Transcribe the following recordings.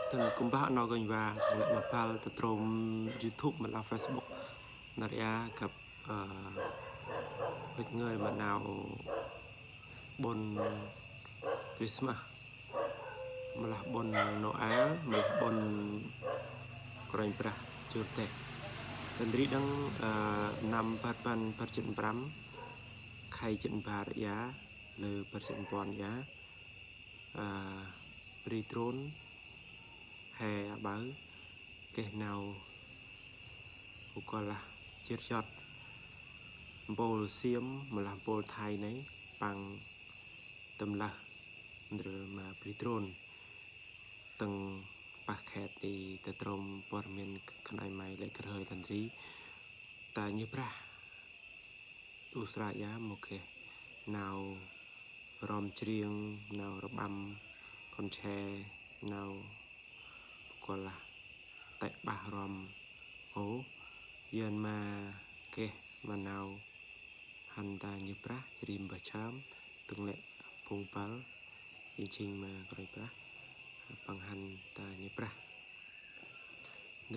Tan kumbah no កញវ៉ាទាំងអ្នកមកប៉ាល់ទៅត្រម YouTube មកឡា Facebook ណារិយាกับអឺហុចងើយមកណៅបុន Christmas ម្លះបុនណូអែលម្លះបុនក្រែងប្រាស់ជួរទេតន្ត្រីដឹងអឺណាំផាត់ប៉ាន់ផាត់ចិន5ខៃចិនបារយ៉ាលើផាត់ចិនពាន់យ៉ាអឺព្រីត្រូនហែអាបើកេះណៅឧកលះជិតចត់អំពលសៀមម្លះអំពលថៃនេះប៉ាំងតម្លះឬមកព្រីត្រូន ទាំងប៉ះខេតទីទៅត្រមព័ត៌មានខ្នៃម៉ៃលេខក្រហើយតន្ត្រីតាញើប្រាស់ឧស្រាយាមកគេណៅរំច្រៀងណៅរបាំកុនឆែណៅបុគ្គលតែបាសរំអូយឿនមកគេមកណៅហាន់តាញើប្រាស់ជ្រីមបឆើមទងលាក់ពងប៉ាល់យីឈិងមកក្រៃប្រាស់ បង្ហាន់តាញប្រាស់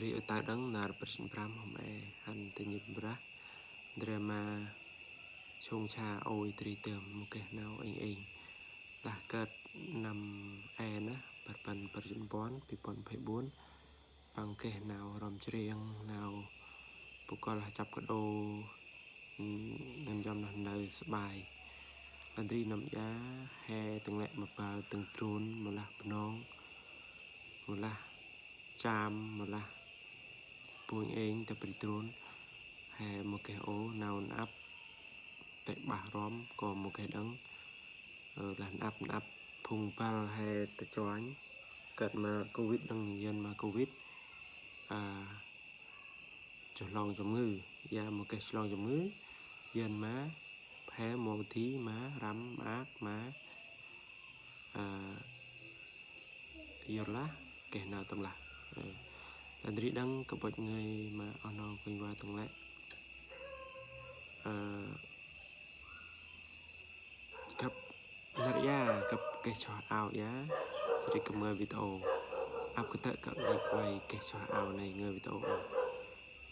រីអតដឹងណារប្រសិន5ហំអេហាន់តាញប្រាស់ដ្រាម៉ាឈងឆាអូយត្រីទើមមកកេះណៅអេងអេងតាកើតណាំអែណាប្រប៉ាន់ប្រសិនពាន់2024បង្កេះណៅរំច្រៀងណៅបុកលចាប់កដោនឹងចំនោះនៅស្បាយតន្ត្រីនំយ៉ាហែទាំងលាក់មកបាល់ទាំងទ្រូនម្លះភ្នងម្លះចាមម្លះពួយអេងទៅព្រីទ្រូនហែមកកេះអូណៅអាប់តែបាសរំក៏មកកេះដឹងឡានអាប់អាប់ភុងបាល់ហែទៅចាញ់កើតមកកូវីដដឹងយិនមកកូវីដអឺចុះឡងជំងឺយ៉ាមកកេះឆ្លងជំងឺយិនមកផែមកទីមករំអាកមកអឺយល់ឡាកេះណៅតំឡាតន្ត្រីដឹងកបុចងៃមកអស់ណៅគញវ៉ាទាំងឡាអឺกับនរយ៉ាกับកេះឆោះអោយ៉ាជ្រីកមើវីដេអូអាប់កតកកីវៃកេះឆោះអោនៃងើវីដេអូ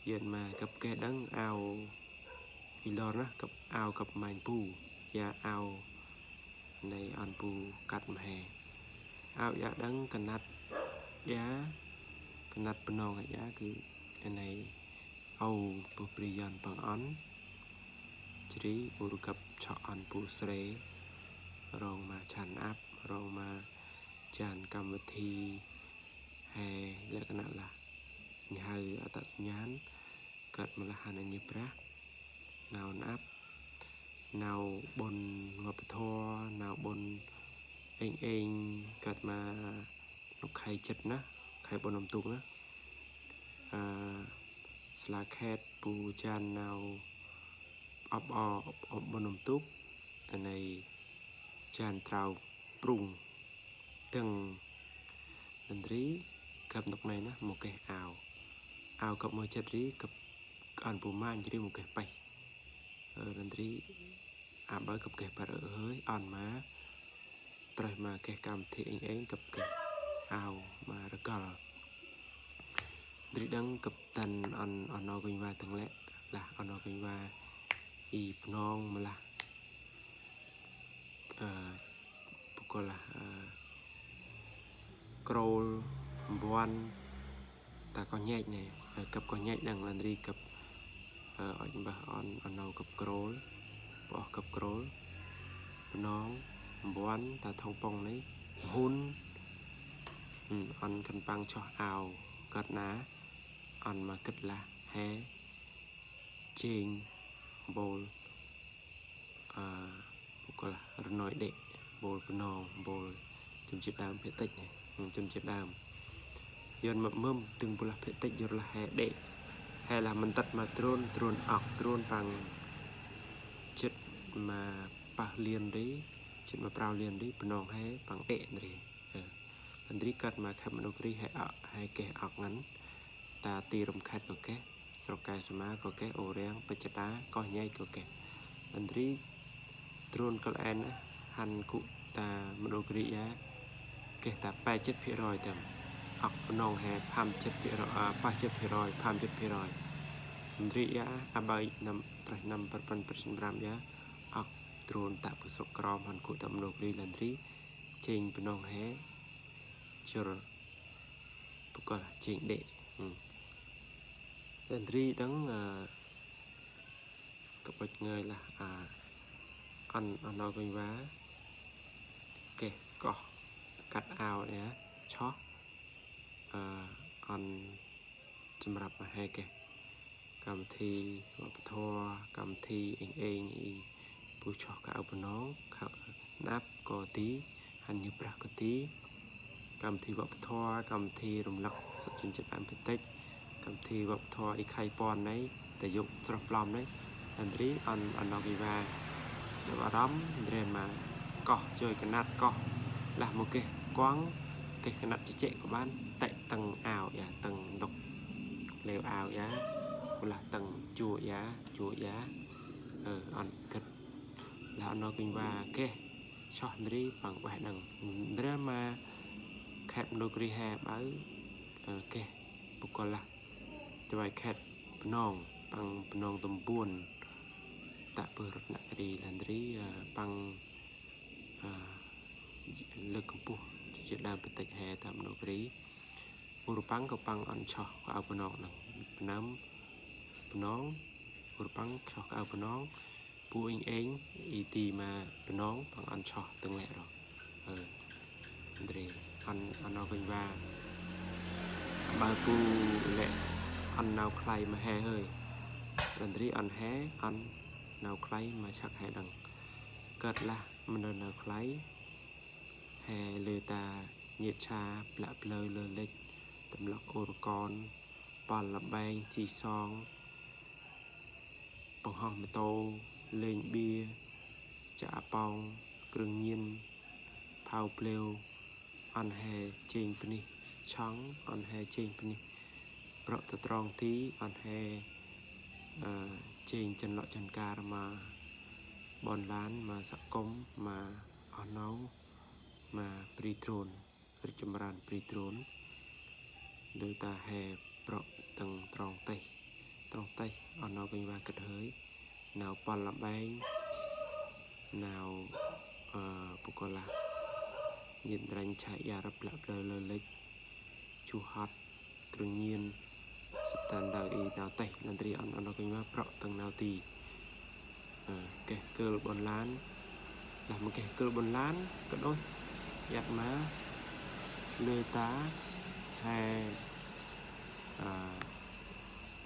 យឿនមកกับកេះដឹងអោអ៊ីឡណាกับអោกับម៉ាញ់ពូយ៉ាអោនៃអនពូកាត់មហេអោយ៉ាដឹងកណាត់យ៉ាកណាត់ភ្នងអាយ៉ាគឺនៃអូពុព្រិយនបងអនជ្រីឧរកបឆអនពូស្រេរងមកឆាន់អាប់រងមកចានកម្មវិធីហែលក្ខណៈឡាញហៅអត្តសញ្ញាណកើតមលហានញប្រាស់ណៅអាប់ណៅបុនវប្បធម៌ណៅបុនអេងអេងកើតមកនុខៃចិត្តណាខៃបុននំទុកណាអឺស្លាខេតពូចានណៅអបអអបបុននំទុកនៃចានត្រៅព្រុងទាំងតន្ត្រីกับนกในណាមកកេះអាវអាវกับមួយចិត្តរីกับអនពូម៉ាញរីមកកេះបៃតន្ត្រីអាបើกับកេះបារអើយអនមកត្រេះមកកេះកម្មវិធីអេងអេងกับកេះអាវមករកលត្រីដឹងกับតាន់អនអនកញវ៉ាទាំងលាក់ឡាអនកញវ៉ាអ៊ីភ្នងម្លះអឺបុគ្គលអឺក្រូលអំវាន់តាក៏ញែកនេះកັບក៏ញែកដឹងឡានរីកັບអុចបាសអនអនកັບក្រូលបោះកັບក្រូលភ្នងអំវាន់តាថងប៉ុងនេះហ៊ុនអនកិនប៉ាំងឆោះអាវកាត់ណាអនមកគិតឡាហែជេងបូលអឺបុគ្គលរណយដេបូលភ្នងបូលជំជាតិដើមភាគតិចនេះជំជាតិដើមយន់មកមឹមទឹងពុលះភាគតិចយល់ឡាហែដេហែឡាមិនតាត់មកទ្រូនទ្រូនអកទ្រូនប៉ាំងចិត្តមកប៉ះលៀនរីចិត្តមកប្រៅលៀនរីភ្នងហែប៉ាំងដេរីអន្ត្រីកាត់មកខេមនុគ្រីហែអហែកេះអកងាន់តាទីរំខេតក៏កេះស្រុកកែសមាក៏កេះអូរាំងបច្ចតាកោះញ៉ៃក៏កេះអន្ត្រីទ្រូនកលអែនហាន់គុតាមនុគ្រីយ៉ាកេះតា80%ទៅ អកភ្នងហេផាំ7%អប៉ះ7%ផាំ7%នរីយ៉ាអបៃនំត្រេះនំប្រប៉ុនប្រសិន5យ៉ាអកទ្រូនតពុសុក្រមហាន់គុតំលោករីលនរីចេញភ្នងហេជរបកលចេញដេលនរីដឹងកបិចងើយឡាអាអនអណោវិញវ៉ាកេះកោះកាត់អាវនេះឆោះអឺអនសម្រាប់មកហេកេះកម្មវិធីវប្បធម៌កម្មវិធីអេងអេងអ៊ីពូឆោះកៅប៉ុណ្ណងខៅណាប់ក៏ទីហាន់ញប្រាស់ក៏ទីកម្មវិធីវប្បធម៌កម្មវិធីរំលឹកសិទ្ធិជនជាតិដើមភាគតិចកម្មវិធីវប្បធម៌អ៊ីខៃប៉ននេះតែយកស្រស់ប្លំនេះអន្រីអនអនគីវ៉ាចាប់អារម្មណ៍រេមកកោះជួយកណាត់កោះលះមកគេគួងគេកណាត់ជជែកក៏បានតែតឹងអាវយ៉ាតឹងដុកលេវអាវយ៉ាលះតឹងជួយ៉ាជួយ៉ាអឺអនគិតលះអនគិញវ៉ាគេឆោះនរីបងបេះដឹងរេមកខេតមនុគ្រីហែបៅកេះបុគ្គលះចវៃខេតភ្នងប៉ាំងភ្នងតំពួនតពើរតនគិរីលន្រីប៉ាំងលើកកម្ពស់ជាដើមបតិចហែតាមមនុគ្រីឧរប៉ាំងក៏ប៉ាំងអន់ឆោះក៏អៅភ្នងនឹងភ្នំភ្នងឧរប៉ាំងឆោះក៏អៅភ្នងពូអ៊ីងអេងអ៊ីទីមកភ្នងប៉ាំងអន់ឆោះទាំងលែករអឺអន្ត្រីអន់អន់វិញវ៉ាបើពូលែអន់ណៅខ្លៃមកហែហើយអន្ត្រីអន់ហែអន់ណៅខ្លៃមកឆាក់ហែដឹងកើតឡាមិននៅខ្លៃហែលើតាញៀបឆាប្លាក់ផ្លូវលើលិចតម្លុកអូរកនប៉លលបែងជីសងបង្ហោះម៉ូតូលេងបៀចាក់ប៉ោងគ្រឿងញៀនផៅភ្លាវអន់ហែជេងព្នេះឆង់អន់ហែជេងព្នេះប្រក់តត្រងទីអន់ហែអឺជេងចិនលក់ចិនការមកបនឡានមកសកុំមកអស់ណៅមកព្រីត្រូនរីចម្រើនព្រីត្រូនលើតាហែប្រក់តឹងត្រង់តេះត្រង់តេះអស់ណៅវិញវ៉ាគិតហើយណៅប៉លលបែងណៅអឺបុគ្គលាញៀនរាញ់ឆាយារប្លាក់ផ្លូវលើលិចជួហត់គ្រឿងញៀនសប្តានដៅអ៊ីណៅតេះនន្ត្រីអនអនកញមកប្រក់ទាំងណៅទីកេះកើលបនឡានឡាមកកេះកើលបនឡានក៏ដូចយ៉ាត់មកលើតាហែអឺ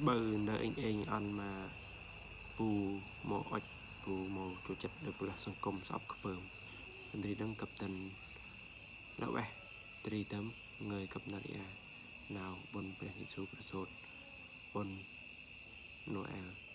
បើនៅអេងអេងអនមកពូមកអុចពូមកចូលចិត្តនៅផ្លាស់សង្គមស្អប់ខ្ពើមនន្ត្រីដឹងកັບតិនលវេត្រីតំងើយកັບណារីអាណៅបុនព្រះយេស៊ូវប្រសូតបុនណូអែល។